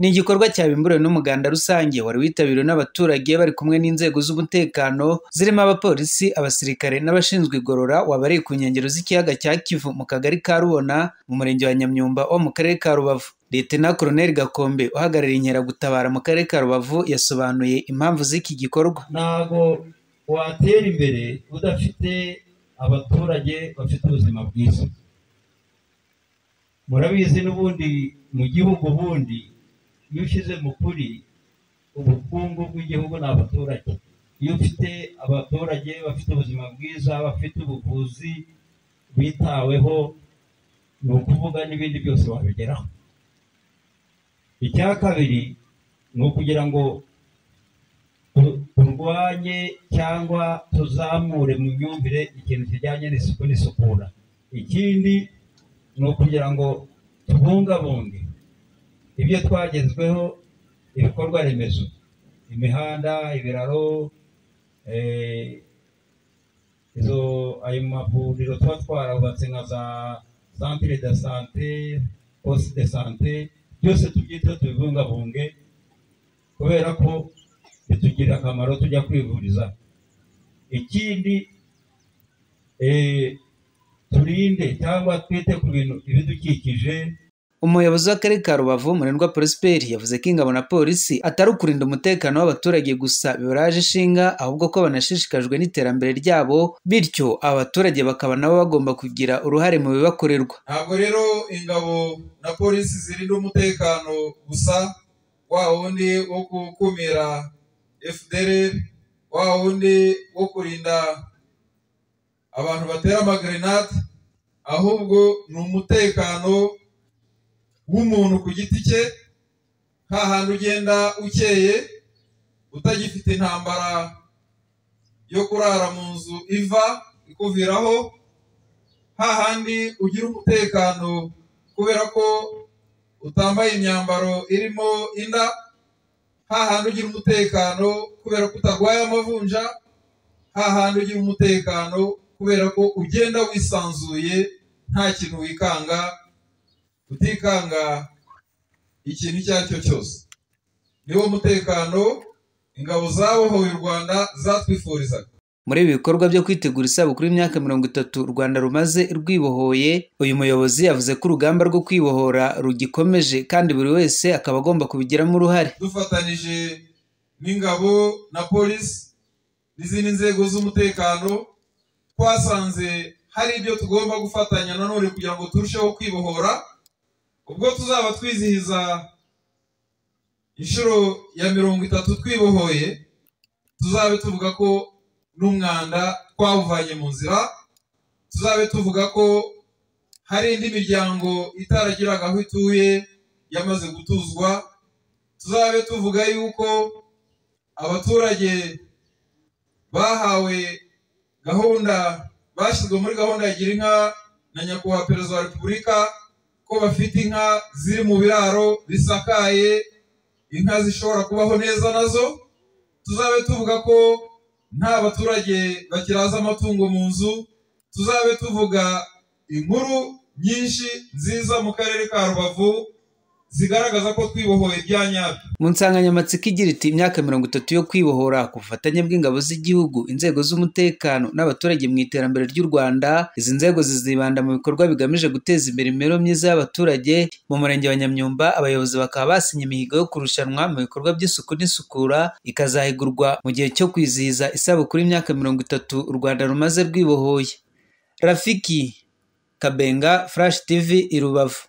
Ni igikorwa cyabimburiwe n'umuganda rusange wari witabiriwe n'abaturage bari kumwe n'inzego z'umutekano zirimo abapolisi, abasirikare n'abashinzwe igorora, wabariye ku nkengero z'ikiyaga cya Kivu mu kagari ka Rubona mu murenge wa Nyamyumba wo mu karere ka Rubavu. Lieutenant Colonel Gakombe uhagarariye inkeragutabara mu karere ka Rubavu yasobanuye impamvu z'iki gikorwa. Ntabwo watera imbere udafite abaturage bafite ubuzima bwiza. Murabizi n'ubundi mu gihugu ubundi iyo ushyize mu kuri ubukungu bw'igihugu ni abaturage. Iyo ufite abaturage bafite ubuzima bwiza, bafite ubuvuzi bitaweho, ni ukuvuga n'ibindi byose wabigeraho. Icya kabiri ni ukugira ngo turwanye cyangwa tuzamure mu myumvire ikintu kijyanye n'isuku n'isukura. Ikindi ni ukugira ngo tubungabunge ibyo twagezweho, ibikorwa remezo, imihanda, ibiraro, izo ayo mavuriro tuba twarubatse nka za centre de santé, poste de santé, byose tubyiteho tubibungabunge kubera ko bitugirira akamaro tujya kwivuriza. Ikindi turinde cyangwa twite ku bintu ibidukikije. Umuyobozi w'akarere ka Rubavu Murindwa Prosper yavuze ko ingabo na polisi atari ukurinda umutekano w'abaturage gusa bibaraje ishinga, ahubwo ko banashishikajwe n'iterambere ryabo, bityo abaturage bakaba nabo bagomba kugira uruhare mu bibakorerwa. Ntabwo rero ingabo na polisi zirinda umutekano gusa, wa wundi wo gukumira FDLR, wa wundi wo kurinda abantu batera amagrenade, ahubwo ni umutekano w'umuntu ku giti cye, hahandi ugenda ukeye utagifite intambara yo kurara mu nzu iva ikuviraho, hahandi ugira umutekano kubera ko utambaye imyambaro irimo inda, hahandi ugira umutekano kubera ko utarwaye amavunja, hahandi ugira umutekano kubera ko ugenda wisanzuye nta kintu wikanga, utikanga ikintu icyo ari cyo cyose. Niwo mutekano ingabo zabohoye u Rwanda zatwifurizaga. Muri ibi bikorwa byo kwitegura isabukuru y'imyaka 30 u Rwanda rumaze rwibohoye, uyu muyobozi yavuze ko urugamba rwo kwibohora rugikomeje kandi buri wese akaba agomba kubigiramo uruhare. Dufatanije n'ingabo na polisi n'izindi nzego z'umutekano, twasanze hari ibyo tugomba gufatanya nanone kugira ngo turusheho kwibohora. Ubwo tuzaba twizihiza inshuro ya 30 twibohoye, tuzabe tuvuga ko n'umwanda twawuvanye mu nzira, tuzabe tuvuga ko hari indi miryango itaragiraga aho ituye yamaze gutuzwa, tuzabe tuvuga yuko abaturage bahawe gahunda, bashyizwe muri gahunda ya Gira inka na Nyakubahwa Perezida wa Repubulika, ko bafite inka ziri mu biraro bisakaye, inka zishobora kubaho neza nazo. Tuzabe tuvuga ko nta baturage bakiraza amatungo mu nzu, tuzabe tuvuga inkuru nyinshi nziza mu karere ka Rubavu zigaragaza ko twibohoye bya nyabyo. Mu nsanganyamatsiko igira iti imyaka 30 yo kwibohora ku bufatanye bw'ingabo z'igihugu, inzego z'umutekano n'abaturage mu iterambere ry'u Rwanda, izi nzego zizibanda mu bikorwa bigamije guteza imbere imibereho myiza y'abaturage. Mu murenge wa Nyamyumba abayobozi bakaba basinye imihigo yo kurushanwa mu bikorwa by'isuku n'isukura, ikazahigurwa mu gihe cyo kwizihiza isabukuru y'imyaka 30 u Rwanda rumaze rwibohoye. Rafiki Kabenga, Flash TV i Rubavu.